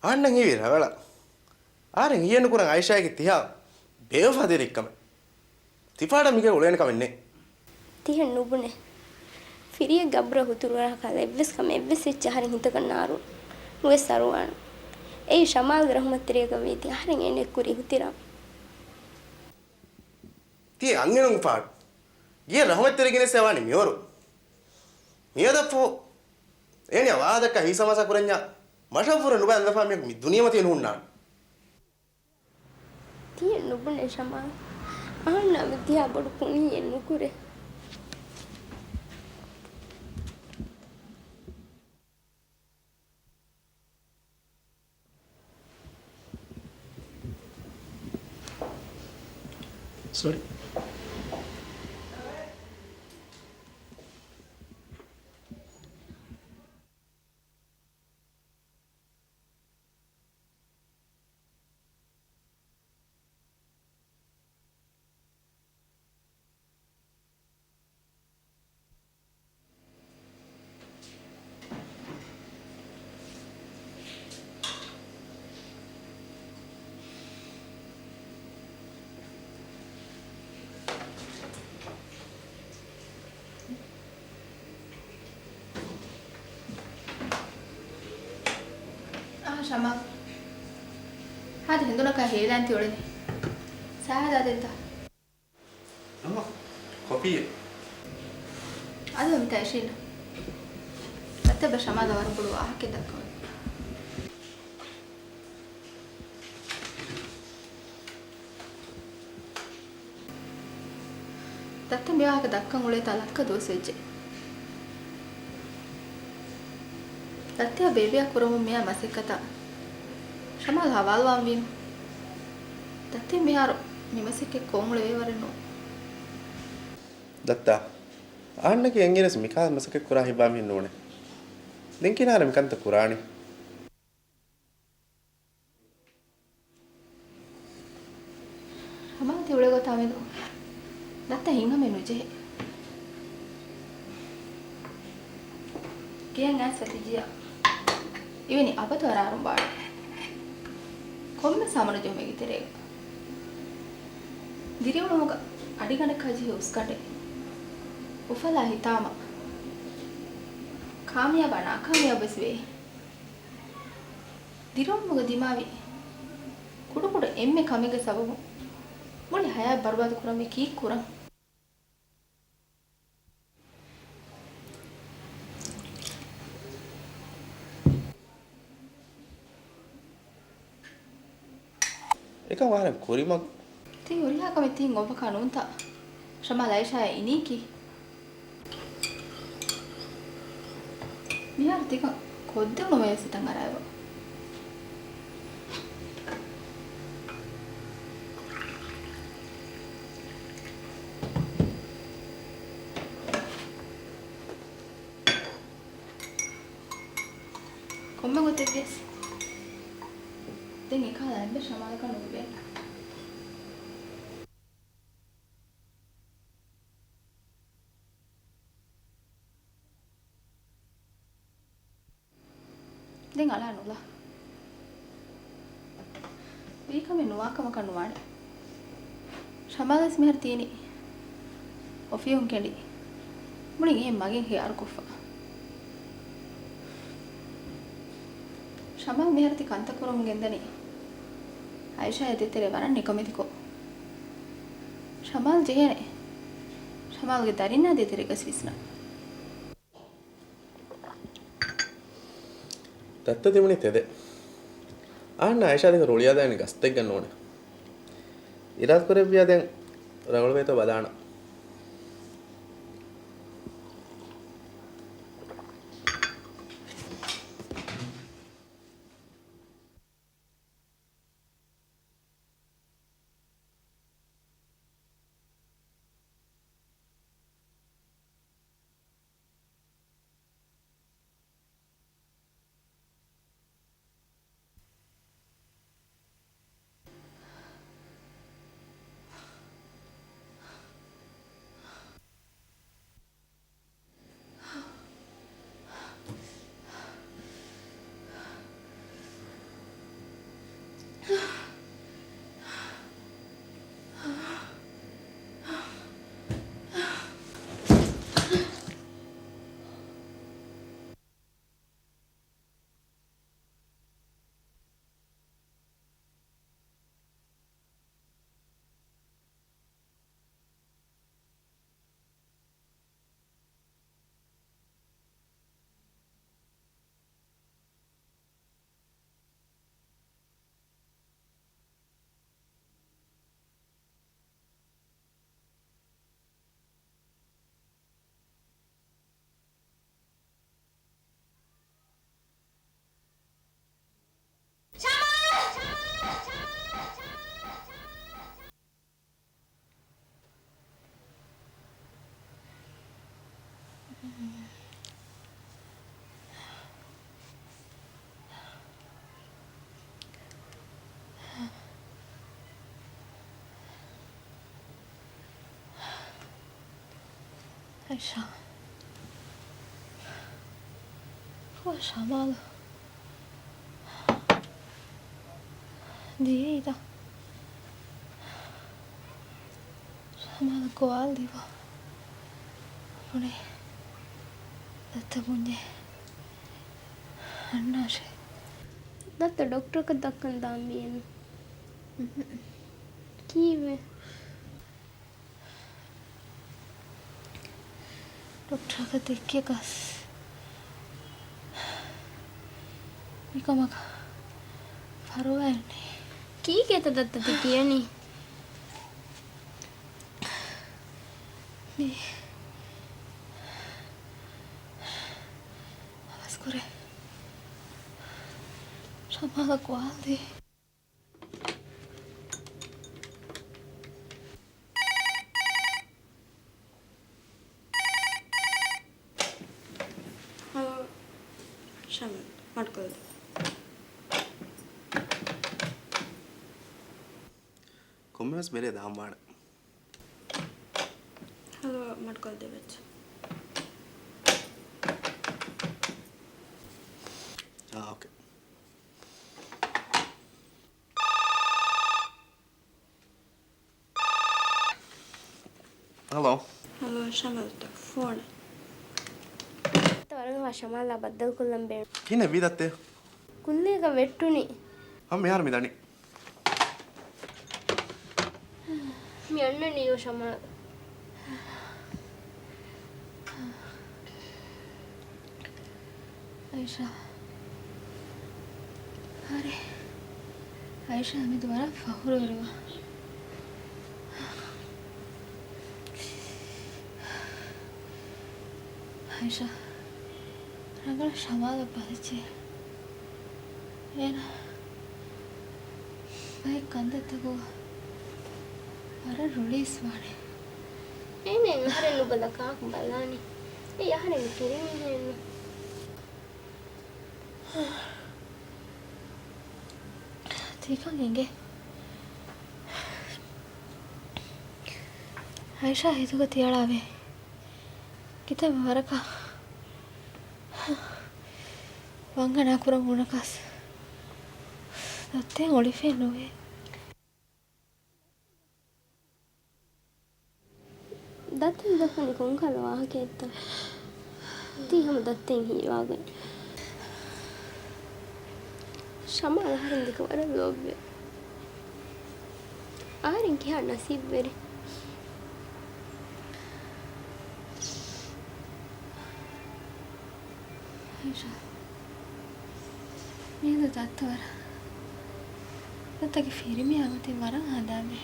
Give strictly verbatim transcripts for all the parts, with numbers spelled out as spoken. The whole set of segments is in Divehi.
އަހަންނަށް ހީވީ ރަނގަޅަށް. އަހަރެން ހިޔެއްނުކުރަން އައިޝާގެ ތިހާ ބޭވަފާ ދިރިއްކަމެއް. ތިފާޑަށް މިގޭ އުޅޭނެ ކަމެއް ނެތް. ތިހެން ނުބުނޭ. ފިރިއެއްގެ އަބުރަށް ހުތުރު ކަހާލާ އެއްވެސް ކަމެއް އެއްވެސް އެއްޗެއް އަހަރެން ހިތަކަށް ނާރު ނުވެސް އަރުވާނެ. އެއީ ޝަމާލްގެ ރަހުމަތްތެރިޔަކަށް ވީތީ އަހަރެން އޭނަ އެއްކުރީ ހުތިރާ. ތީ އަންހެނުން ފާޑު. ގޭ ރަހުމަތްތެރި ގިނަސް ވާނީ މިވަރު. މިއަދަށްފަހު އޭނަ ވާހަކަ ހީސަމާސާ ކުރަންޏާ މަށަށްވުރެ ނުބައި އަންދަފާ މި ދުނިޔެމަތީ ނުހުންނާނެ. ތިޔެ ނުބުނެ ޝަމާލް. އަހަންނާ މި ތިހާ ބޮޑު ކުނިއެއް ނުކުރޭ. ސޮރީ. އާ، ޝަމާލް. ހާދަ ހެނދުނަކާ ހޭލާން ތިއުޅެނީ. ސާހަދާ ދެންތަ؟ ނަމަ ކޮފީއެއް. އަދި މިތާ އިށީން. ދައްތަ ބަ ޝަމާލަށް ވަރަށް ބޮޑު ވާހަކައެއް ދައްކަވަން. ދައްތަ މި ވާހަކަ ދައްކަން އުޅޭތާ ލައްކަ ދުވަސް ވެއްޖެ. ދައްތަޔާ ބޭބެއާ ކުރަމުން މިއާ މަސައްކަތާ ޝަމާލް ހަވާލުވާން ވީނު. ދައްތަ މިހާރު މި މަސައްކަތް ކޮށް އުޅެވޭ ވަރެއް ނޫން. ދައްތާ، އަހަންނަކީ އެންގިރޭސި މިކަހަލަ މަސައްކަތް ކުރާ ހިތްވާ މީހެއް ނޫނޭ. ދެން ކިހިނެއް މިކަންތައް ކުރާނީ؟ ޝަމާލް ތި އުޅޭ ގޮތާމެދު ދައްތަ ހިތްހަމައެއް ނުޖެހޭ. ގެއަށް އައިސް ފަތިޖިޔާ އިވެނީ އަބަދު އަރާރުން ބާރު. ކޮންމެސް ހަމަނުޖެހުމެއްގެ ތެރޭގަ ދިރިއުޅުމުގަ އަޑިގަނޑަކާ ޖެހި އުސްގަނޑެއް އުފަލާ ހިތާމަ ކާމިޔާބާ ނާކާމިޔާބުވެސް ވޭ. ދިރިއުޅުމުގަ ދިމާވި ކުޑަކުޑަ އެންމެ ކަމެއްގެ ސަބަބުން މުޅި ހަޔާތް ބަރުބާދު ކުރަންވީ ކީއްކުރަން؟ އެކަން ވަހަރެން ކުރިމަގު. ތީ ހުރިހާ ކަމެއް ތިހެން އޮއްވަކާ ނޫންތަ؟ ޝަމާލް އައިޝާއާ އިނީކީ؟ މިހާރު ތިކަން ކޮށްދެވުނުމޭ ވެސް ހިތަށް އަރާއެބަ. ކޮންމެ ގޮތެއްވިޔަސް ދެން އެކަހަލަ އަނބެއް ޝަމާލަކަށް ނުލިބޭނެ. ދެން އަޅާ ނުލާ. ވީކަމެއް ނުވާކަމަކަށް ނުވާނެ. ޝަމާލްވެސް މިހާރު ތީނީ އޮފީހުން ކެނޑި މުޅިން އެހެން މަގެއް ހިޔާރުކޮށްފަ. ޝަމާލް މިހާރު ތި ކަންތައް ކުރަމުން ގެންދަނީ އައިޝާއާ ދޭތެރޭ ވަރަށް ނިކަމެތިކޮށް. ޝަމާލް ޖެހޭނެ ޝަމާލްގެ ދަރިންނާ ދޭތެރޭގަސް ވިސްނަން. ދައްތަ ތިބުނީ ތެދެއް. އަހަންނަށް އައިޝާ ދެކެ ރުޅިއަދާނެ ގަސްތެއްގަ ނޫނެ. އިރާދަކުރެއްވިޔާ ދެން ރަނގަޅުވޭތޯ ބަލާނަން. އައިޝާ. ކޮ ޝަމާލު؟ ދިޔައީތަ؟ ޝަމާލަށް ކޯލް ދީފަ. ބުނޭ. ދައްތަ ބުންޏޭ. އަންނާށޭ. ދައްތަ ޑޮކްޓަރަކަށް ދައްކަން ދާން މިއެން. ކީއްވެ؟ ޑޮކްޓަރަކަށް ދެއްކިޔަކަސް މިކަމަކަށް ފަރުވާއެއް ނެތް. ކީކޭތަ ދައްތަ ތި ކިޔަނީ؟ މީ ހަވަސްކުރޭ. ޝަމާލަށް ކޯލް ދީ. ހަލޯ، ޝަމާލް، މަޑުކޮށްލަ. ކޮންމެވެސް ބެލެ ދާންވާނެ. ހަލޯ، މަޑުކޮށްލަ ދެވެއްޖެ. އާ، އޯކޭ. ހަލޯ. ހަލޯ، ޝަމާލް ތަ ފޯނެއް. ވަރަށް ޝަމާލާ ބައްދަލުކޮށްލަން ބޭނުން. ކިހިނެއް ވީ ދައްތޭ؟ ކުއްލިއަކަށް ވެއްޓުނީ. ހަމަ މިހާރު މި ދަނީ. މި އަންނަނީ ޔޯ ޝަމާލް. އައިޝާ. އަރޭ. އައިޝާ މިދު ވަރަށް ފަޚުރުވެރިވާ. އައިޝާ. ރަނގަޅަށް ޝަމާލަށް ބަލައްޗޭ. އޭނަ ބައެއް ކަންތައްތަކުގަ ވަރަށް ރުޅިއިސްވާނެ. އޭނައަށް އަހަރެން ނުބަލާ ކާކު ބަލާނީ؟ އެއީ އަހަރެންގެ ފިރިމީހެއްނު. ތިކަން އެނގޭ. އައިޝާ ހިތުގަ ތިއަޅާވޭ. ކިތައް ވަރަކަށް ވަންހަނާ ކުރަން އުޅުނަކަސް ދައްތައެއް އޮޅިފައެއް ނުވޭ. ދައްތަ ދައްކަނީ ކޮންކަހަލަ ވާހަކައެއްތަ؟ ތީ ހަމަ ދައްތައިން ހީވާގޮތް. ޝަމާލް އަހަރެން ދެކެ ވަރަށް ލޯބިވޭ. އަހަރެން ކިހާ ނަސީބުވެރި. އައިޝާ، މިއަދު ދައްތަ ވަރަށް، ދައްތަގެ ފިރިމީހާ މަތިން ވަރަށް ހަނދާންވޭ.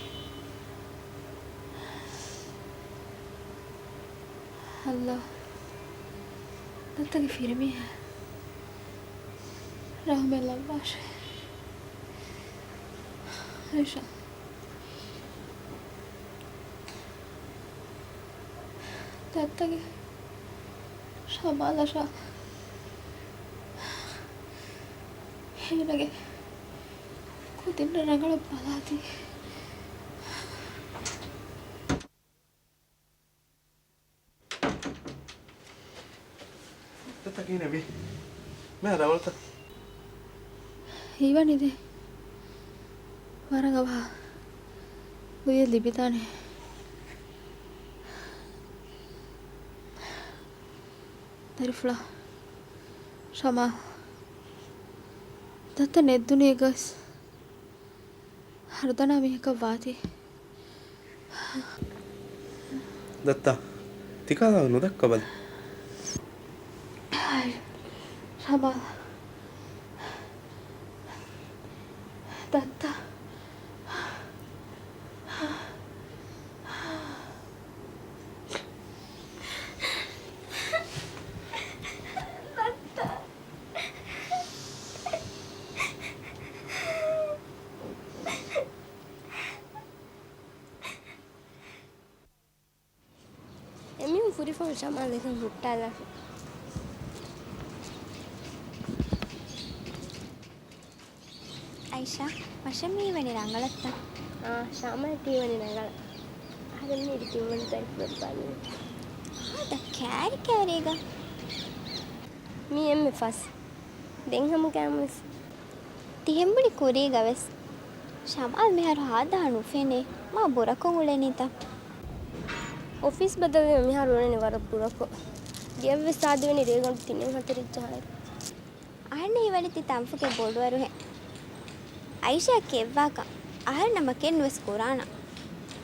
އައްލާ، ދައްތަގެ ފިރިމީހާ ރަޙުމަތް ލައްވާށޭ. އައިޝާ. ދައްތަގެ ޝަމާލަށާ އޭނަގެ ކުދިންނަށް ރަނގަޅަށް ބަލާތީ. ދައްތަ ކިހިނެއްވީ؟ މޭ ރަވަޅުތަ؟ ހީވަނީ ދެ. ވަރަށް އަވަހަށް ލުޔެއް ލިބިދާނެ. ދަރިފުޅާ، ޝަމާލް، ދައްތަ ނެތްދުނިޔޭގަސް ހަރުދަނާ މީހަކަށް ވާތީ. ދައްތަ، ތިކަލާ ނުދައްކަބަލަ. ޝަމާލް. ދައްތަ. ދައްތަ. އެމީހުން ފުރިފަހުން ޝަމާލް އެކަން ހުއްޓާލާފަ. އައިޝާ، މަށަށް މި ވަނީ ރަނގަޅަށްތަ؟ އާ، ޝަމާލް ތީ ވަނީ ރަނގަޅަށް. އަހަރެން މީ ތިންވަނަ ދަރިފުޅަށް ބަލީ. އާދަ ކާރި ކާރީގަ. މީ އެންމެ ފަސް. ދެން ހަމަ ގައިމުވެސް. ތިހެން ބުނި ކުރީގަ ވެސް. ޝަމާލް މިހާރު ހާދަހާ ނުފެނޭ. މާ ބުރަކޮށް އުޅެނީތަ؟ އޮފީސް ބަދަލުވީމަ މިހާރު އުޅެނީ ވަރަށް ބުރަކޮށް. ގެއަށްވެސް އާދެވެނީ ރޭގަނޑު ތިނެއް ހަތަރެއް ޖަހައި. އަހަންނަށް ހީވަނީ ތި ތަންފުކެއް ބޮޑުވަރުހެން. އައިޝާ ކެއްވާކަށް އަހަރެން ނަމަކެއްނުވެސް ކުރާނަން.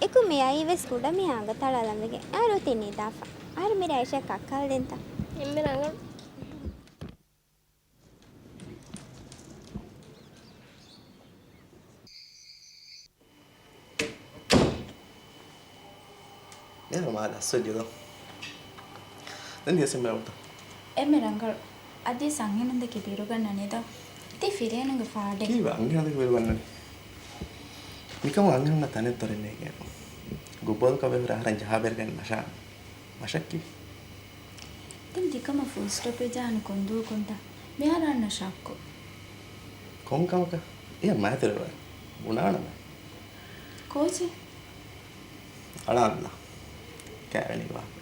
އެކު މި އައީ ވެސް ކުޑަ މީހާ އަނގަތަޅާލަން ވެގެން. އަހަރު އޮތީ ނިދާފަ. އަހަރެން މިރޭ އައިޝާ ކައްކާލަދޭންތަ؟ އެންމެ ރަނގަޅު. މިހާރު މާ ދަސްވެއްޖެ ދޯ. ދެން ދިޔަސެ މެވުންތަ؟ އެންމެ ރަނގަޅު. އަދި ސަންހެނުން ދެކެ ބިރުގަންނަނީ ދޯ. ތި ފިރޭނުގެ ފާޑެއް. ކީއްވެ އަންހެނުން ދެކެ ބިރުގަންނަނީ؟ މިކަމުން އަންހެނުންނަށް ތަނެއް ދޮރެއް ނޭނގޭނެ. ގުބޯލުކަމެއް ހުރެ އަހަރެން ޖަހާ ބޭރުގަނެ މަށާ. މަށަކީ؟ ދެން ތިކަމަށް ފުލް ސްޓޮޕެއް ޖަހާނީ ކޮންދުވަހުކުންތަ؟ މިހާރު އަންނަ ޝައްކު. ކޮންކަމަކަށް؟ އެ މާތުރެވާ. ބުނާނަމޭ. ކޯޗެއް؟ އަޅާންނަ. ކައިވެނި ވާހަކަ.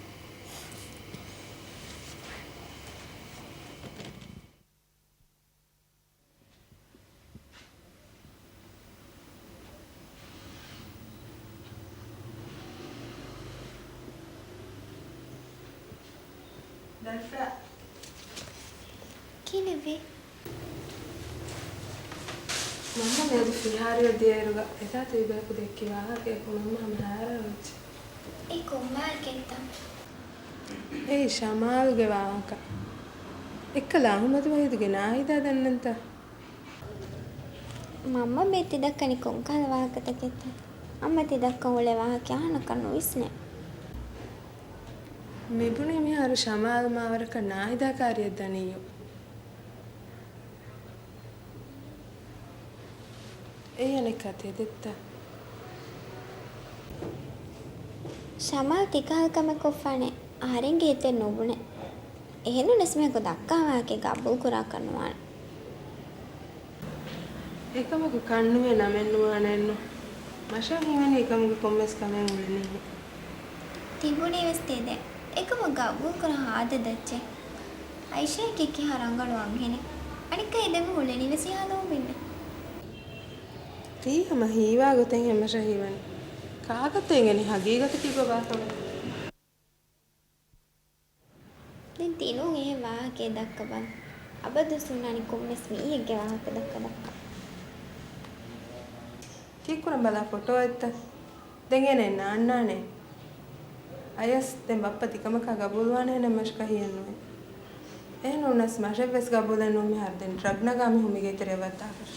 ދަރިފުޅާ. ކިހިނެއްވީ؟ މަންމަ މިއަދު ފިހާރައަށް ދިޔައިރުގަ އެތާ ތިބޭކު ދެއްކި ވާހަކައަކު މަންމަ ހަމަ ހައިރާން ވެއްޖެ. އެ ކޮން ވާހަކައެއްތަ؟ އެއީ ޝަމާލުގެ ވާހަކަ. އެއްކަލަ އަހުމަދު ވަހީދުގެ ނާހިދާ ދަންނަންތަ؟ މަންމަ ބޭ ތި ދައްކަނީ ކޮންކަހަލަ ވާހަކަތަކެއްތަ؟ އަނބަ ތި ދައްކަން އުޅޭ ވާހަކަ އަހަނަކަށް ނުވިސްނޭ. މިބުނީ މިހާރު ޝަމާލް މާވަރަކަށް ނާހިދާ ކާރިއަށް ދަނީޔޯ. އެއީ އަނެއްކާ ތެދެއްތަ؟ ޝަމާލް ތިކަހަލަ ކަމެއް ކޮށްފާނެ އަހަރެންގެ ހިތެއް ނުބުނެ. އެހެންނޫނަސް މީހަކު ދައްކާ ވާހަކައެއް ގަބޫލުކުރާކަށް ނުވާނެ. އެކަމަކު ކަންނުވޭ ނަމެއްނުވާނެއެއްނު. މަށަށް ހީވަނީ އެކަމުގެ ކޮންމެސް ކަމެއް އުޅެނީހެން. ތިބުނީވެސް ތެދެއް. އެކަމަކު ގަބޫލުކުރާ ހާދަ ދައްޗެއް. އައިޝާއަކީ ކިހާ ރަނގަޅު އަންހެނެއް. އަނެއްކާ އެ ދެމީހުން އުޅެނީވެސް އެހާ ލޯބިންނޭ. ތީ ހަމަ ހީވާ ގޮތެއް ހެންމަށަށް ހީވަނީ. ކާކަށްތޯ އެނގެނީ ހަގީގަތަކީ ބަބާކަމަށް؟ ދެން ތިނޫން އެހެން ވާހަކައެއް ދައްކަބަލަ. އަބަދުވެސް ހުންނާނީ ކޮންމެސް މީހެއްގެ ވާހަކަ ދައްކަ ދައްކަ. ކީއްކުރަން ބަލާ ފޮޓޯއެއްތަ؟ ދެން އޭނަ އެއް ނާންނާނެ. އަޔަސް ދެން ބައްޕަ ތިކަމަކާ ގަބޫލުވާނެހެނެއް މަށަކަށް ހިޔެއްނުވޭ. އެހެންނޫނަސް މަށެއްވެސް ގަބޫލެއްނޫން މިހާރު ދެން ޑްރަގް ނަގާ މީހުން މީގެ ތެރެއަށް ވައްދާކަށް.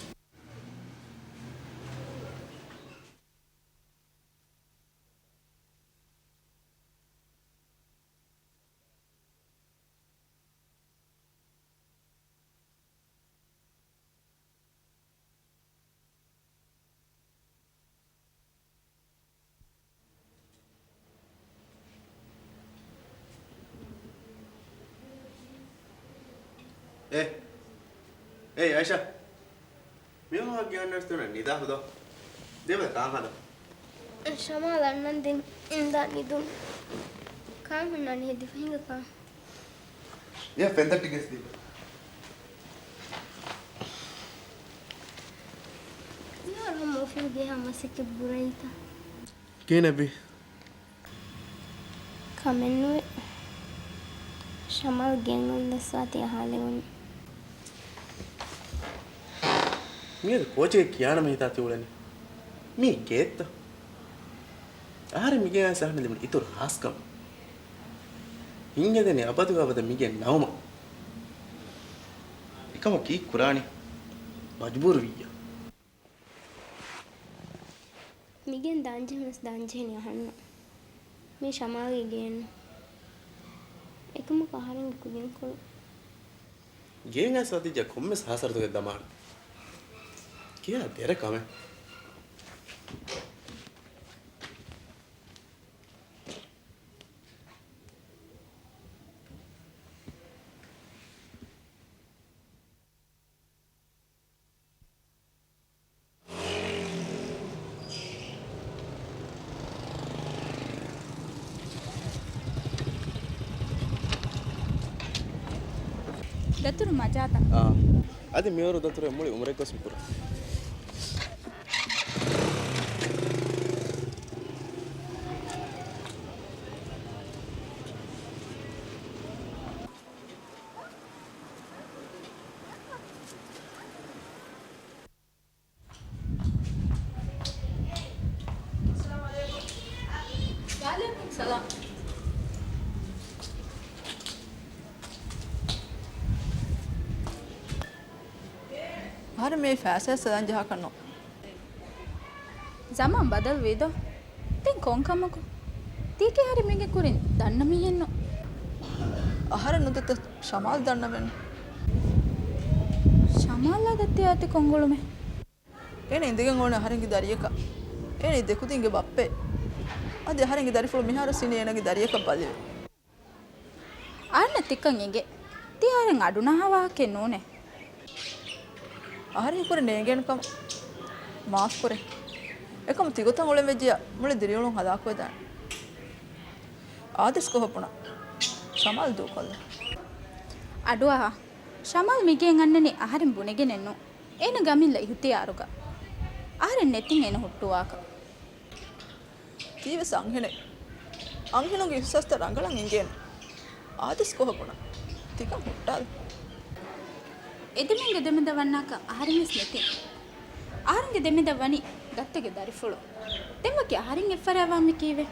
އޭ. އޭ، އައިޝާ. މި ވާހަކަ ކިޔާން ނަސްތުނަށް ނިދާ ހުދޯ. ދެބަ ކާން ހަދަ. ޝަމާލް އަންނަން ދެން އިންދާ ނިދުން. ކާން ހުންނާނީ ހެދިފަ ހިނގަ ކާން. ޔާ، ފެންތައްޓި ގެސް ދީބަ. މިހާރު ހަމަ އޮފީހުގެ ހަމަ މަސައްކަތް ބުރައީތަ؟ ކިހިނެއްވީ؟ ކަމެއްނުވޭ. ޝަމާލް ގެން އަންދަސްވާތީ އަހާލެވުނީ. މިއަދު ކޯޗެއް ކިޔާނަމަ ހިތާ ތި އުޅެނީ. މީ ގެއެއްތަ؟ އަހަރެން މިގެއާ ސަހަނަ ލިބުނު އިތުރު ހާސްކަމެއް. ހިނގަދެނީ އަބަދުގަ އަބަދަށް މިގެ ނައުމަށް. އެކަމަށް ކީއްކުރާނީ؟ މަޖުބޫރު ވިއްޔަ. މިގެން ދާންޖެހުނަސް ދާންޖެހެނީ އަހަންނަށް. މީ ޝަމާލްގެ ގެއެއްނު. އެކަމަކު އަހަރެންގެ ކުދިންކޮޅު. ގޭން އައިސް ވަދެއްޖެ ކޮންމެސް ހަސަރަތުގެ ދަމާން. ކިޔާ ދެރަ ކަމެއް. ދަތުރު މަޖާތަ؟ އާ. އަދި މިވަރު ދަތުރެއް މުޅި އުމުރެއްގަސް މި ކުރަން. ވަޢަލައިކުމް ސަލާމް. އަހަރެން މިއީ ފައިސާ ސަލާން ޖަހާކަށް ނޫން. ޒަމާން ބަދަލުވީދޯ؟ ދެން ކޮން ކަމަކު؟ ތީކީ އަހަރެން މީގެ ކުރިން ދަންނަ މީހެއްނު. އަހަރެން ނުދައްތަ ޝަމާލް ދަންނަވެން. ޝަމާލާ ދައްތަ އަތި ކޮން ގުޅުމެއް؟ އޭނަ އިނދެގެން އުޅުނީ އަހަރެންގެ ދަރިއަކަށް. އޭނަ ދެކުދިންގެ ބައްޕައެއް. އަދި އަހަރެންގެ ދަރިފުޅު މިހާރު ސިނި އޭނަގެ ދަރިއަކަށް ބަލިވެ. އަހަންނަށް ތިކަން އެނގޭ. ތި އަހަރެން އަޑުނަހާ ވާހަކައެއް ނޫނޭ. އަހަރެން ކުރި ނޭނގޭނެ ކަމަށް މާފް ކުރޭ. އެކަމަ ތިގޮތަށް އުޅެން ވެއްޖިއްޔާ މުޅި ދިރިއުޅުން ހަލާކުވެދާނެ. އާދެސް ކޮހަށް ބުނާ. ޝަމާލް ދޫކޮށްލަ. އަޑުއަހާ. ޝަމާލް މިގެއިން އަންނަނީ އަހަރެން ބުނެގެނެއްނު. އޭނަ ގަމިންލަ އިހުތިޔާރުގަ. އަހަރެން ނެތިން އޭނަ ހުއްޓުވާކަށް. ތީވެސް އަންހެނެއް. އަންހެނުންގެ އިހުސާސްތައް ރަނގަޅަށް އިނގޭނެ. އާދެސް ކޮހަށް ބުނާ. ތިކަން ހުއްޓާލަ. އެދެމީންގެ ދެމެދަށް ވަންނާކަށް އަހަރެންވެސް ނެތިން. އަހަރެންގެ ދެމެދަށް ވަނީ ދައްތަގެ ދަރިފުޅު. ދެން ވަކި އަހަރެން އެއްފަރާތް ވާން މި ކީއްވެ؟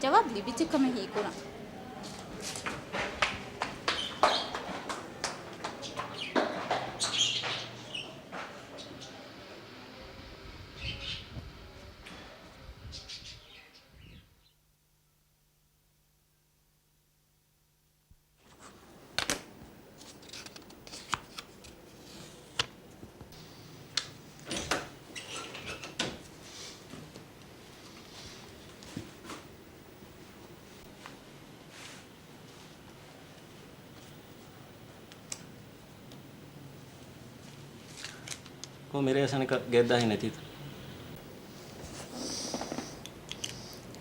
ޖަވާބު ލިބިއްޖެ ކަމެއް ހީކުރަން. ކޮން މިރޭ ސަނިކަ ގެއްދާހި ނެތީތަ؟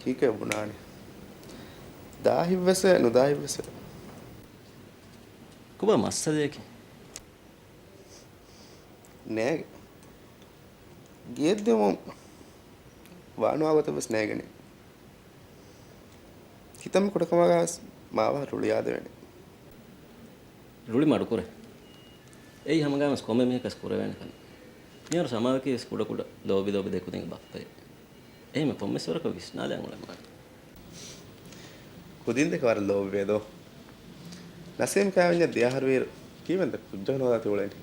ކީކޭ ބުނާނީ؟ ދާހިއްވެސް ނުދާހިއްވެސް. ކޮބާ މައްސަލަޔަކީ؟ ނޭގެ. ގެއެއްދިއުމުން ވާނުވާ ގޮތެއް ވެސް ނޭގެނީ. ކިތަންމެ ކުޑަކަމާގަ ވެސް މާވާ ރުޅިއާދެވޭނެ. ރުޅި މަޑުކުރޭ. އެއީ ހަމަގައިމުވެސް ކޮންމެ މީހަކަސް ކުރެވޭނެ ކަމެއް. މިހާރު ސަމާވެކީ ވެސް ކުޑަކުޑަ ލޯބިލޯބި ދެކުދިންގެ ބައްޕައެއް. އެހެންމެ ކޮންމެސް ވަރަކަށް ވިސްނާލާން އުޅެން ވާނެ. ކުދިން ދެކެ ވަރަށް ލޯބިވޭ ދޯ. ނަސީމް ކާވެންޏަށް ދިޔަހަރުވީއިރު ކީއްވެންތަ ކުއްޖާ ނޯލާ ތި އުޅެނީ؟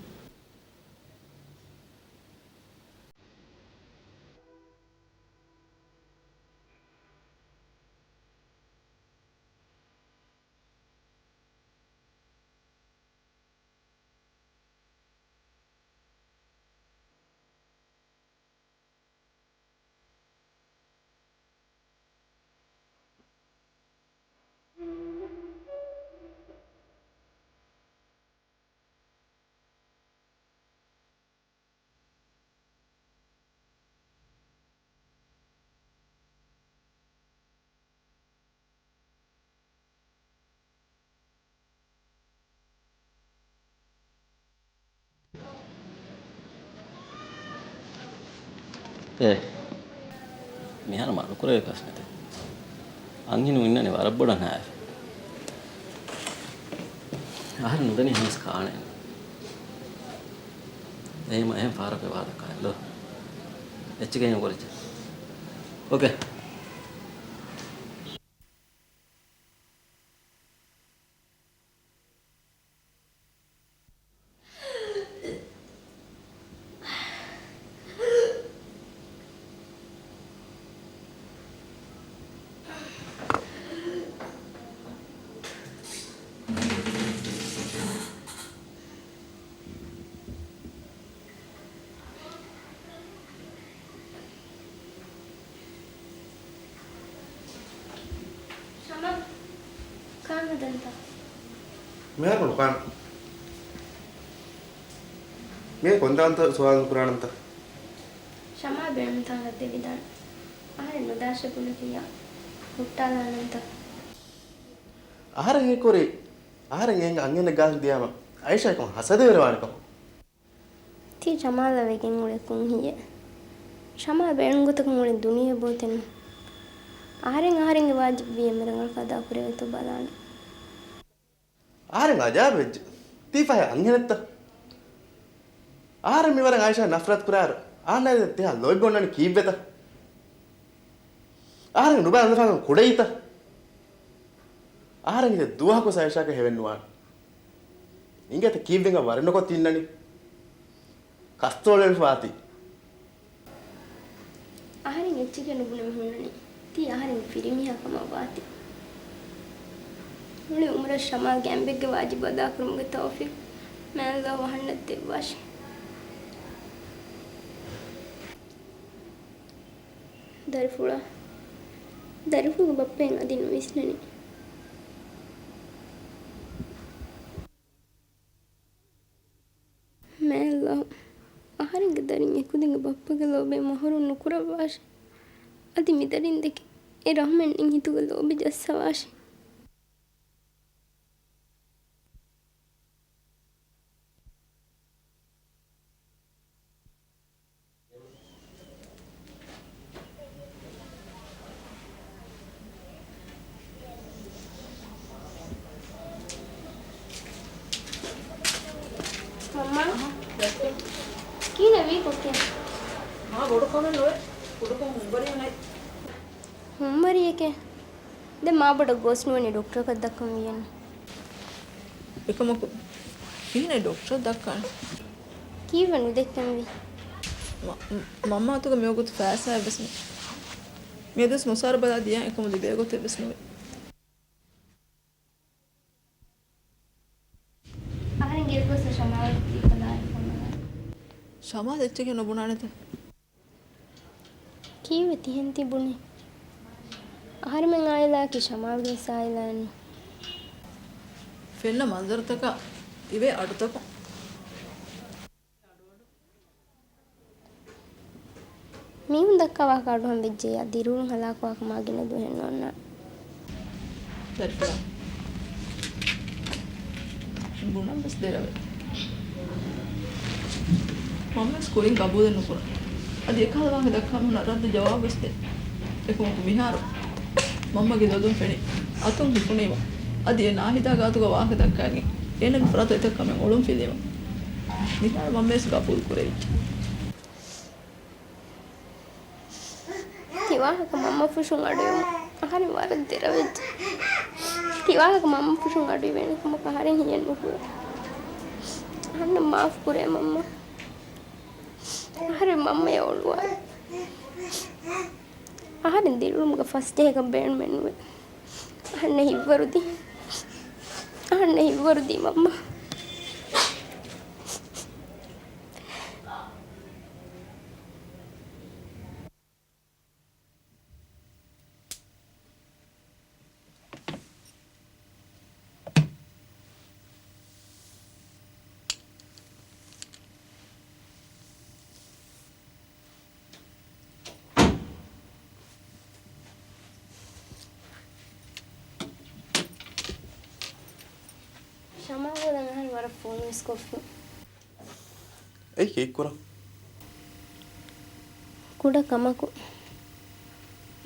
އޭ، މިހާރު މަޑުކުރެވޭ ކަސް ނެތެ. އަންހެނުން އިންނަނީ ވަރަށް ބޮޑަށް ހާއިފަ. އަހަރެން ނުދަނީ ހަމަސް ކާނެ. އެހެމަ އެހެން ފާރަކު ވާދަ ކާނެ ދޯ. އެއްޗެކޭ އެހެން ކުރެއްޗެ. އޯކޭ. ޝަމާލް، ކާން ހަދަންތަ؟ މިހާރު ނުކާން. މިއީ ކޮންދާންތަ ސުވާލު ނުކުރާނަންތަ؟ ޝަމާލް ބޭނުންތާނގަ ދެވިދާނެ. އަހަރެން ނުދާށޭ ބުނެފިއްޔާ ހުއްޓާލާނަންތަ؟ އަހަރެން ހީކުރީ އަހަރެން އެހެން އަންހެނެއް ގާތުން ދިޔާމަ އައިޝާ އެކަމަށް ހަސަދަވެރިވާނެ ކަމަށް. ތީ ޝަމާލާ ވެގެން އުޅޭ ކުން ހިޔެއް. ޝަމާލް ބޭނުން ގޮތަކަށް އުޅެން ދުނިޔެ ބޯތެއްނު. އަހަރެން އަހަރެންގެ ވާޖިބު ވީ އެންމެ ރަނގަޅަށް އަދާ ކުރެވޭތޯ ބަލާނެ. އަހަރެން އަޖާބެއްޖެ. ތީ ފަހެ އަންހެނެއްތަ؟ އަހަރެން މިވަރަށް އައިޝާ ނަފްރަތު ކުރާއިރު، އަހަންނާ ތިހާ ލޯތްބޮންނަނީ ކީއްވެތަ؟ އަހަރެން ނުބައި އަނދަފާގަން ކުޑައީތަ؟ އަހަރެން ހިތެއް ދުވަހަކު އައިޝާ އައިޝާއަކަށް ހެވެއްނުވާނެ. އިނގޭތަ ކީއްވެގެން ވަރެއް ނުކޮށް ތި އިންނަނީ؟ ކަސްތޯޅެވިފަ އާތީ. އަހަރެން އެއްޗެކޭ ނުބުނެ ހުންނަނީ. ތީ އަހަރެން ފިރިމީހާ ކަމަށް ވާތީ. މުޅި އުމުރަށް ޝަމާލްގެ އަނބެއްގެ ވާޖިބު އަދާކުރުމުގެ ތައުފީޤު މާތް އަލްލާހު އަހަންނަށް ދެއްވާށި. ދަރިފުޅާ، ދަރިފުޅުގެ ބައްޕައިން އަދި ނުވިސްނަނީ. މާތް އަލްލާހު އަހަރެންގެ ދަރިން އެކުދިންގެ ބައްޕަގެ ލޯބި މަހުރޫމް ނުކުރައްވާށި. އަދި މިދަރިން ދެކެ އެ ރަހުމެއް ނެތް ހިތުގެ ލޯބި ޖައްސަވާށި. މަންމާ، ކިހިނެއް ވީ ކޮކެ؟ މާ ބޮޑު ކަމެއް ނުވޭ. ކުޑަކޮށް ހުންވަރިއެއް ނެތް. ހުންވަރިއެކޭ؟ ދެން މާބޮޑަށް ގޯސް ނުވަނީ ޑޮކްޓަރަކަށް ދައްކަން ވިޔަނީ. އެކަމަކު، ކިހިނެއް ޑޮކްޓަރަށް ދައްކާނެ؟ ކީއްވެ ނުދެއްކަންވީ؟ މަ-، މަ-، މަންމާ އަތުގަ މިވަގުތު ފައިސާއެއްވެސް ނެތް. މިއަދުވެސް މުސާރަ ބަލާ ދިޔަ އެކަމު ލިބޭ ގޮތެއްވެސް ނުވޭ. އަހަރެން ގެއަށް ގޮސް ޝަމާލް ދީފަ ދާނެ ފޯނު. ޝަމާލް އެއްޗެކޭ ނުބުނާނެތަ؟ ކީއްވެ ތިހެން ތިބުނީ؟ އަހަރެމެން އާއިލާއަކީ ޝަމާލްގެ ވެސް އާއިލާއެއްނު. ފެންނަ މަންޒަރުތަކާ ތިބޭ އަޑުތަކުން. މީހުން ދައްކާ ވާހަކަ އަޑުއަހަން ވެއްޖެއްޔާ، ދިރިއުޅުން ހަލާކުވާކަށް މާ ގިނަ ދުވަހެއް ނޯންނާނެ. ދަރިފުޅާ. ބުނަން ވެސް ދެރަވޭ. މަންމަވެސް ކުރިން ގަބޫލެއް ނުކުރަން. އަދި އެކަހަލަ ވާހަކަ ދައްކާ މީހުންނަށް ރައްދު ޖަވާބު ވެސް ދޭ. އެކަމަކު މިހާރު މަންމަގެ ލޮލުން ފެނި އަތުން ހިފުނީމަ، އަދި އެ ނާހިދާ ގާތުގަ ވާހަކަ ދައްކައިގެން އޭނަގެ ފުރާތަށް އެތައް ކަމެއް އޮޅުން ފިލީމަ، މިހާރު މަންމަވެސް ގަބޫލު ކުރެވިއްޖެ. ތިވާހަކަ މަންމަ ފުށުން އަޑުއިވުމުން އަހަރެން ވަރަށް ދެރަވެއްޖެ. ތިވާހަކަ މަންމަ ފުށުން އަޑުއިވޭނެ ކަމަކަށް އަހަރެން ހިޔެއް ނުކުރޭ. އަހަންނަށް މާފު ކުރޭ މަންމަ. އަހަރެން މަންމަޔަށް އޮޅުވާލި. އަހަރެން ދިރިއުޅުމުގަ ފަސްޖެހޭކަށް ބޭނުމެއް ނުވޭ. އަހަންނަށް ހިތްވަރުދީ. އަހަންނަށް ހިތްވަރުދީ މަންމަ. ޝަމާލް ދެން އަހަރެން ވަރަށް ފޯނު ވެސް ކޮށްފި. އެއީ ކީއްކުރަން؟ ކުޑަ ކަމަކު.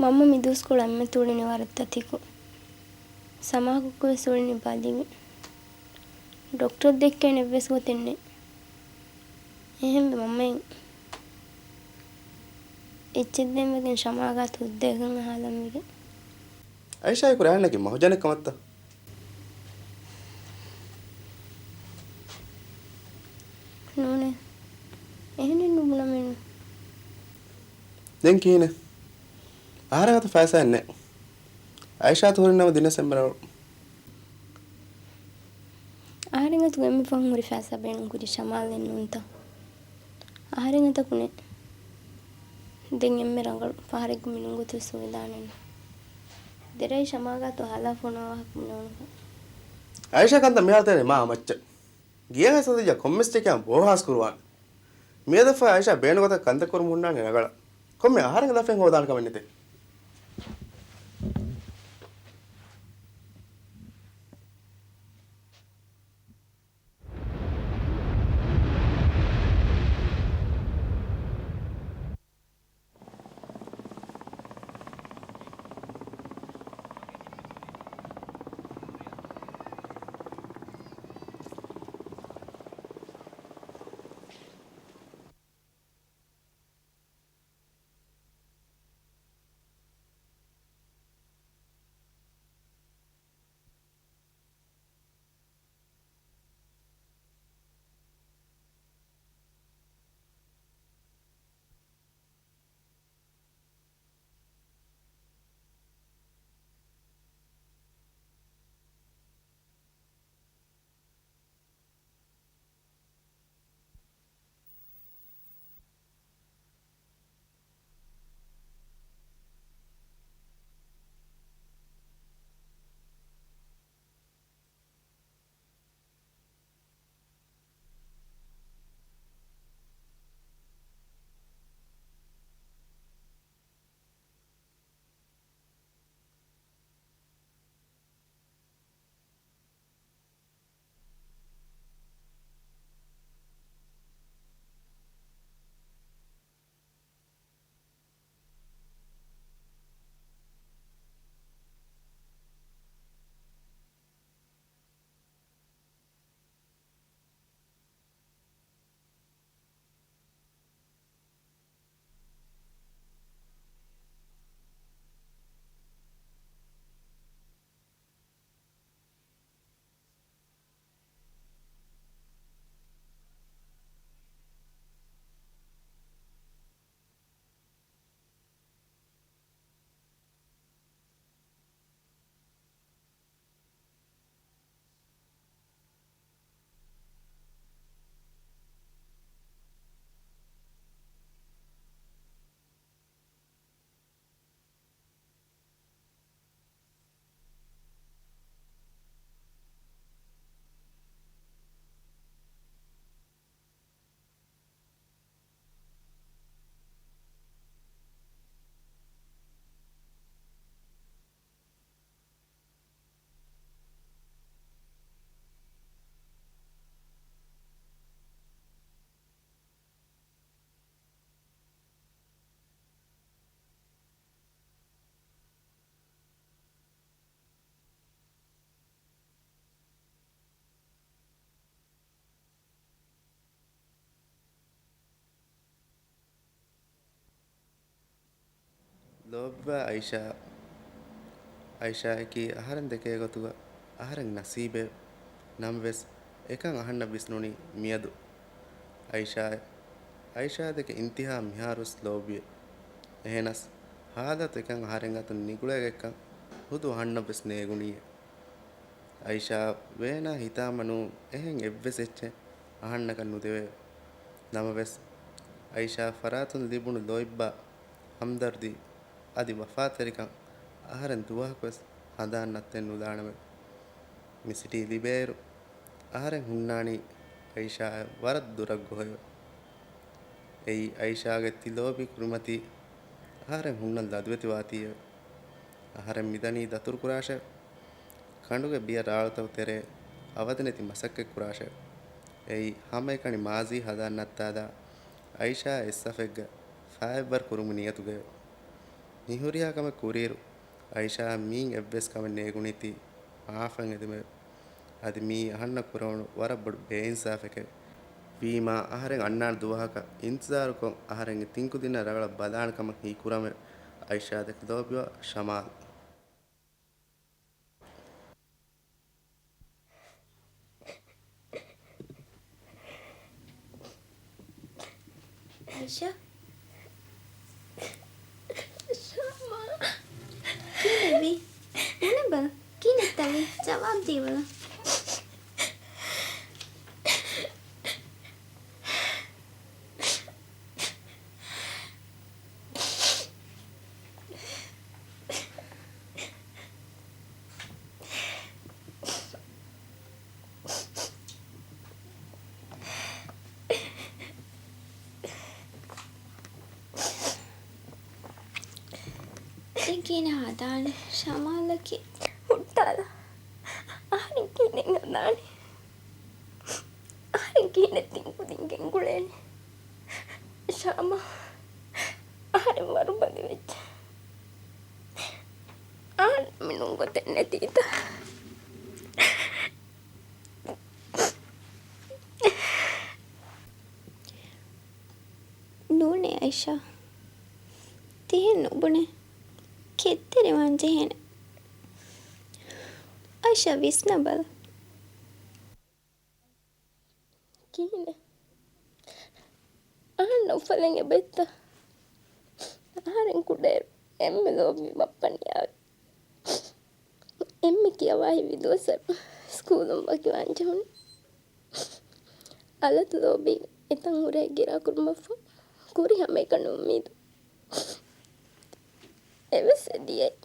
މަންމަ މި ދުވަސްކޮޅު އެންމެ ތުޅިނީ ވަރަށް ތަތިކު. ސަމާކޮއްކޮ ވެސް އުޅެނީ ބަލިވި. ޑޮކްޓަރަށް ދެއްކޭނެ އެއްވެސް ގޮތެއް ނެތް. އެހެންވެ މަންމައިން އެއްޗެއް ދޭން ވެގެން ޝަމާ ގާތު ހުއްދައިގެން އަހާލަން ވެގެން. އައިޝާއަކު ރާންނަކީ މަހުޖަނެއް ކަމަށްތަ؟ ނޫނޭ. އެހެނެއް ނުބުނަމޭނު. ދެން ކިހިނެއް؟ އަހަރެން އަތު ފައިސާއެއް ނެތް. އައިޝާއަތު ހުރިނަމަ ދިނަސް އެންމެ ރަނގަޅު. އަހަރެން އަތުގަ އެންމެ ފަހުން ހުރި ފައިސާ ބޭނުން ކުރީ ޝަމާލް އެއްނޫންތަ؟ އަހަރެން އަތަކު ނެތް. ދެން އެންމެ ރަނގަޅު ފަހަރެއްގެ މިނޫން ގޮތުވެސް ހޮވިދާނެއެއްނު. ދެރައި ޝަމާ ގާތު އަހާލާފަ އޮންނަ ވާހަކަ ބުނެވުނުފަ. އައިޝާ ކަންތައް މިހާރު ތެރޭ މާ މައްޗަށް. ގިޔަން ހަސަދައްޔާ ކޮންމެސް ޗެކެއް ބޯހާސް ކުރުވާނެ. މިއަދަށްފަހު އައިޝާ ބޭނުގޮތަށް ކަންތައް ކުރުމުން ހުންނާނެ ރަނގަޅަށް. ކޮންމެ އަހަރެންގެ ލަފައެއް ހޯދާނެ ކަމެއް ނެތޭ. ލޯބިވާ އައިޝާ. އައިޝާއަކީ އަހަރެން ދެކޭ ގޮތުގަ އަހަރެން ނަސީބެއް. ނަމަވެސް، އެކަން އަހަންނަށް ވިސްނުނީ މިއަދު. އައިޝާ، އައިޝާ ދެކެ އިންތިހާ މިހާރުވެސް ލޯބިވޭ. އެހެނަސް، ހާލަތު އެކަން އަހަރެން އަތުން ނިގުޅޭގޮތްކަން ހުދު އަހަންނަށްވެސް ނޭގުނީއޭ. އައިޝާ ވޭނާ ހިތާމަ ނޫން އެހެން އެއްވެސް އެއްޗެއް އަހަންނަކަށް ނުދެވޭ. ނަމަވެސް، އައިޝާ ފަރާތުން ލިބުނު ލޯތްބާ ހަމްދަރްދީ އަދި ވަފާތެރިކަން އަހަރެން ދުވަހަކުވެސް ހަނދާން ނައްތައެއް ނުލާނަމޭ. މި ސިޓީ ލިބޭއިރު، އަހަރެން ހުންނާނީ އައިޝާއަށް ވަރަށް ދުރަށް ގޮހެވެ. އެއީ އައިޝާގެ ތިލޯބި ކުރިމަތީ އަހަރެން ހުންނަން ލަދުވެތިވާތީއެވެ. އަހަރެން މިދަނީ ދަތުރުކުރާށެވެ. ކަނޑުގެ ބިޔަ ރާޅުތަކު ތެރޭ އަވަދިނެތި މަސައްކަތް ކުރާށެވެ. އެއީ ހަމައެކަނި މާޒީ ހަނދާން ނައްތާލާ އައިޝާ އެއްސަފެއްގަ ފައިވަރު ކުރުމު ނިޔަތުގައެވެ. މި ހުރިހާ ކަމެއް ކުރިއިރު، އައިޝާއަށް މިއިން އެއްވެސް ކަމެއް ނޭގުނީތީ މާފަށް އެދުމެވެ. އަދި މިއީ އަހަންނަށް ކުރެވުނު ވަރަށް ބޮޑު ބޭއިންސާފެކެވެ. ވީމާ އަހަރެން އަންނާނެ ދުވަހަކަށް އިންތިޒާރުކޮށް، އަހަރެންގެ ތިން ކުދިންނަށް ރަނގަޅަށް ބަލާނެ ކަމަށް ހީކުރަމެވެ. އައިޝާ ދެކެ ލޯބިވާ ޝަމާލް. އައިޝާ. ޝާމާ. ކިހިނެއްވީ؟ ބުނެބަލަ. ކިހިނެއްތަ ވީ؟ ޖަވާބު ދީބަލަ. ދެން ކިހިނެއް ހަދާނެ؟ ޝަމާލަކީ ހުއްޓާލާ. އަހަރެން ކިހިނެއް ހަދާނެ؟ އަހަރެން ކިހިނެއް ތިން ކުދިން ގެންގުޅޭނެ؟ ޝާމާ، އަހަރެން ވަރުބަލިވެއްޖެ. އާންމެނުން ގޮތެއް ނެތީތަ؟ ނޫނޭ އައިޝާ. ތިހެން ނުބުނޭ. ކެތްތެރިވާން ޖެހޭނެ. އައިޝާ ވިސްނަބަލަ. ކިހިނެއް؟ އަހަންނަށް އުފަލެއް އެބައޮތްތަ؟ އަހަރެން ކުޑައިރު އެންމެ ލޯބިވި ބައްޕަ ނިޔާވެ. އެންމެ ކިޔަވާ ހީވި ދުވަސްވަރު ސްކޫލުން ވަކިވާން ޖެހުނު. އަލަތު ލޯބީގެ އެތަން ހުރޭ ގިރާ ކުރުމަށްފަހު ކުރިހަމައެކަނި އުއްމީދު އެވެސް އެދިޔައީ.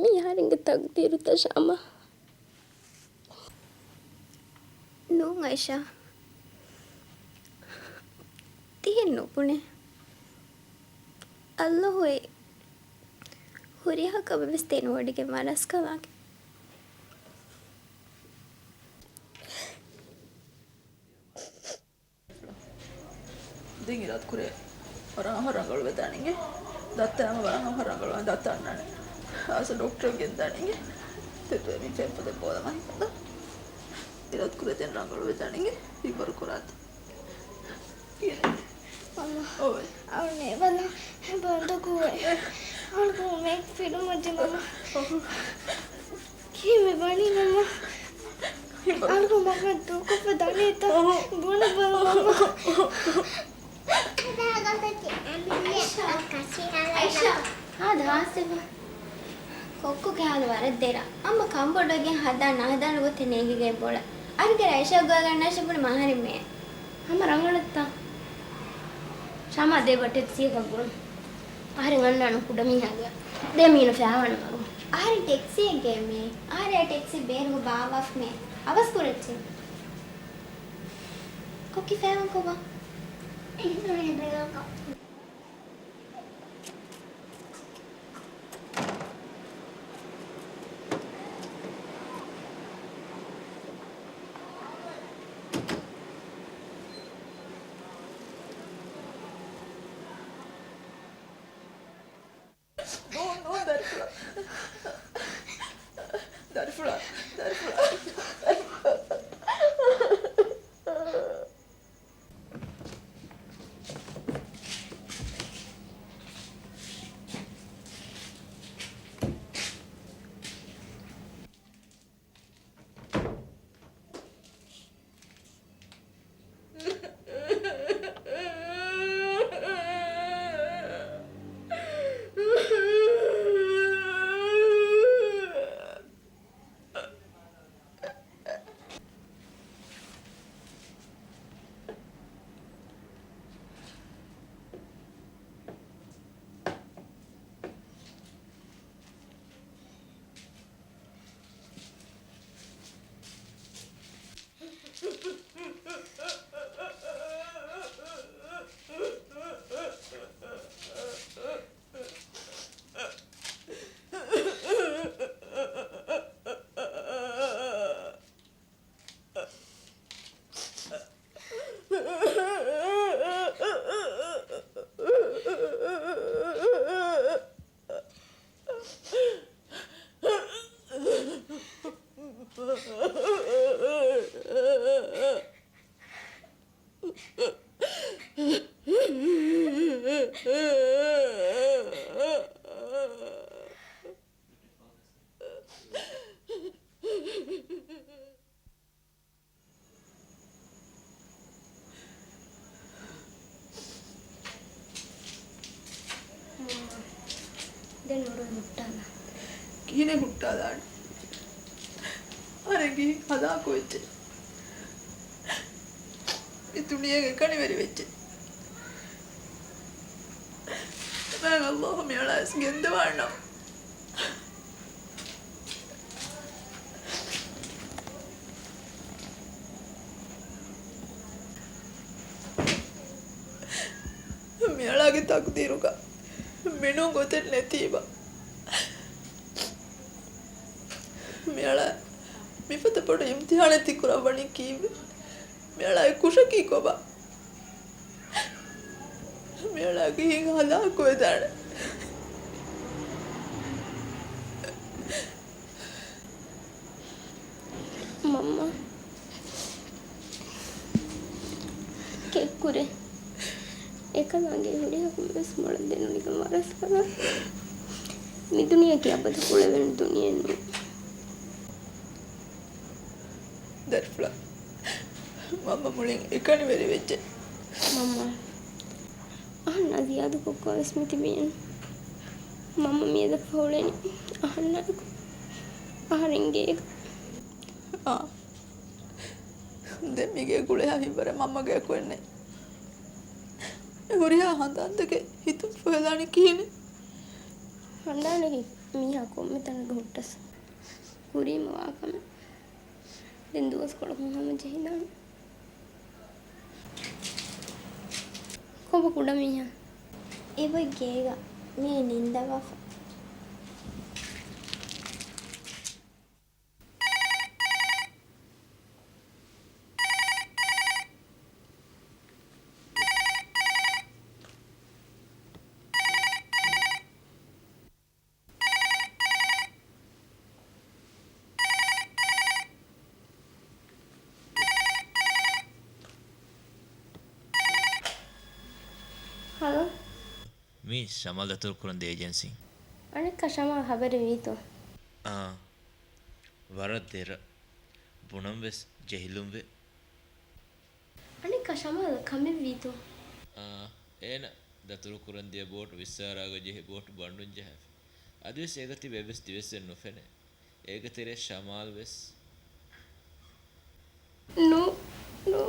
މީ އަހަރެންގެ ތަގްދީރުތަ ޝާމާ؟ ނޫން އައިޝާ. ތިހެން ނުބުނޭ. އައްލާހު އެ ހުރިހާ ކަމެއް ވެސް ދެނެވޮޑިގެން ވަރަސްކަލާނގެ. ދެން އިރާދަކުރޭ ވަރަށް އަހަރެން ރަނގަޅުވެދާނެ އިނގޭ. ދައްތަ ހަމަ ވަރަށް އަހަރެން ރަނގަޅުވާނެ. ދައްތަ އަންނާނެ. އާސަ ޑޮކްޓަރަށް ގެންދާނެ އިނގޭ. ތެދުވެ މި ފެންފޮދެއް ބޯލަމާ ހިތަށް. އިރާދަކުރޭ ދެން ރަނގަޅުވެދާނެ އިނގޭ. ހިތްވަރު ކުރާތި. ކިޔަނީ. މަމާ. އޮވެ. އަޅު ނޭވަލަ ބަންދު ކުވެ. އަޅު މެ ފިލުމަޖި މަމާ. އޮހު. ކީއްވެ ވަނީ މަމާ؟ އަޅު މަގަށް ދޫކޮށްފަ ދަނީތަ؟ ބުނެބަލަ މަމާ. އައިޝާ. އައިޝާ. ހާދަ ހާސްވެފަ. ކޮއްކޮގެ ހާލު ވަރަށް ދެރަ. އަމަ ކަނބޮޑުވެގެން ހަދާ ނަހަދާނެ ގޮތެއް ނޭނގިގެން ބޮޅަ. އަރިގެ އައިޝާ ގޮވާ ގަންނާށޭ ބުނި މަހަރެއް މޭ. ހަމަ ރަނގަޅަށްތަ؟ ޝާމާ ދޭބަ ޓެކްސީއަކަށް ގުޅުން. އަހަރެން އަންނާނު ކުޑަމީހާގެ. ދޭ މީނު ފައިވާނު މަގު. އަހަރެން ޓެކްސީއެއްގައި މޭ. އަހަރެއް ޓެކްސީ ބޭރުގަ ބާއްވާފަ މޭ. އަވަސް ކުރައްޗޭ. ކޮއްކި ފައިވާން ކޮބާ؟ ނޫން، ނޫން، ދަރިފުޅާ. ދަރިފުޅާ، ދަރިފުޅާ، ދަރިފުޅާ. މަންމާ، ދެން އުޑުން ހުއްޓާލާ. ކިހިނެއް ހުއްޓާލާނީ؟ އަހަރެން ހަލާކު ވެއްޖެ. މި ދުނިޔޭގެ ކަނިވެރި ވެއްޖެ. މާތް ﷲ މިއަޅާ ވެސް ގެންދަވާނަން. މިއަޅާގެ ތަޤްދީރުގަ މިނޫން ގޮތެއް ނެތީބަ. މިއަޅާ މިފަދަ ބޮޑު އިމްތިޙާނެއް ތި ކުރައްވަނީ ކީއްވެ؟ މިއަޅާ ކުށަކީ ކޮބާ؟ މިއަޅާގެ ހިތް ހަލާކުވެދާނެ. މަންމާ، ކެތްކުރޭ. އެކަލާނގެ ހުރިހާ ކޮންމެސް މޮޅަށް ދެނުނީކަން ވަރަށް ސަލާމަތް. މި ދުނިޔެއަކީ އަބަދު ކުޅެވޭނެ ދުނިޔެއެއް ނޫން. ދަރިފުޅާ، މަންމަ މުޅިން އެކަނިވެރި ވެއްޖެ. މަންމާ، އަހަންނާ ޒިޔާދުކޮށް ކޮންމެސް މިތިބީން. މަންމަ މިއަދަށްފަހު އުޅެނީ އަހަންނާއެކު އަހަރެން ގޭގަ. އާ. ދެން މިގޭ ގުޅޭހާ ހިތްވަރެއް މަންމަގެއަކު އެއްނެތް. އެ ހުރިހާ ހަނދާންތަކެއް ހިތުން ފޮހެލާނީ ކިހިނެއް؟ ހަނދާނަކީ މީހާ ކޮންމެ ތަނަކަ ހުއްޓަސް ކުރީމަ ވާކަމެއް. ދެން ދުވަސްކޮޅަކުން ހަމަޖެހިދާނެ. ކޮބާ ކުޑަމީހާ؟ އެބަ ގޭގަ މިއީ ނިންދަވާފަ. ހަލޯ. މީ ޝަމާލް ދަތުރު ކުރަން ދޭ އޭޖެންސީ. އަނެއްކާ ޝަމާލް ޚަބަރެއް ވީތޯ؟ އާ، ވަރަށް ދެރަ. ބުނަން ވެސް ޖެހިލުންވޭ. އަނެއްކާ ޝަމާލް ކަމެއް ވީތޯ؟ އާ، އޭނަ ދަތުރު ކުރަން ދިޔަ ބޯޓު ވިއްސާރާގަ ޖެހި ބޯޓު ބަނޑުން ޖަހާފި. އަދިވެސް އޭގަ ތިބި އެއްވެސް ދިވެއްސެއް ނުފެނޭ. އޭގެ ތެރޭ ޝަމާލް ވެސް. ނޫ، ނޫ.